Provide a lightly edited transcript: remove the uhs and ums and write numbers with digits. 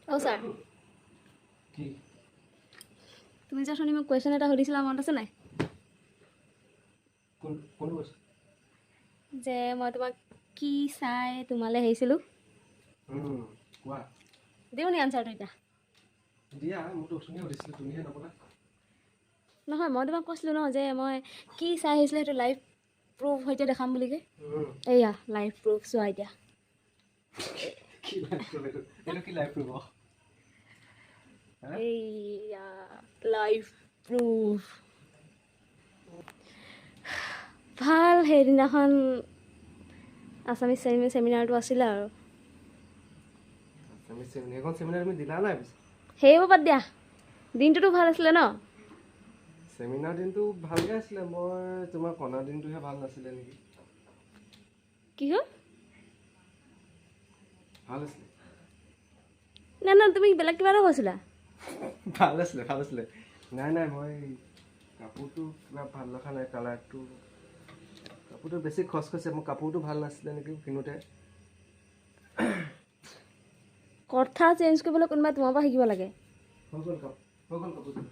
অ' sir. কি? তুমি যে অথনি মোক কুৱেশ্যন এটা সুধিছিলা, মনত আছে নাই? কোন কোন কৈছে? যে মই তোমাক কি চাই তোমালৈ আহিছিলোঁ। কোৱা। দিওঁ নি আনচাৰটো এতিয়া? দিয়া, মোৰতো অথনিয়ে সুধিছিলোঁ, তুমিহে নকলা। নহয়, মই তোমাক কৈছিলোঁ ন যে মই কি চাই আহিছিলোঁ, সেইটো লাইভ প্ৰুফ সৈতে দেখাম বুলিকে। এইয়া লাইভ প্ৰুফ, চোৱা এতিয়া। কি লাইভ প্ৰুফ এইটো? এইটো কি লাইভ প্ৰুফ? এইয়া লাইভ প্ৰুফ। ভাল, সেইদিনাখন আছামিজ চেমিনাৰটো আছিলে আৰু। আছামিজ চেমিনাৰ, সেইখন চেমিনাৰ তুমি দিলা নাই পিছে? সেইবোৰ বাদ দিয়া, দিনটোতো ভাল আছিলে ন? চেমিনাৰ দিনটো ভালকৈ আছিলে, মই তোমাৰ কণা দিনটোহে ভাল নাছিলে নেকি? কি হ'ল? ভাল আছিলে। নাই নাই, তুমি বেলেগ কিবা এটা কৈছিলা। ভাল আছিলে, ভাল আছিলে। নাই নাই, মই কাপোৰটো কিবা ভাল লগা নাই, কালাৰটো, কাপোৰটো বেছি খচ খচে। মোৰ কাপোৰটো ভাল নাছিলে নেকি কিনোতে? কথা চেঞ্জ কৰিবলৈ কোনোবাই তোমাৰ পৰা শিকিব লাগে। হৈ গ'ল কাপোৰ, হৈ গ'ল কাপোৰটো।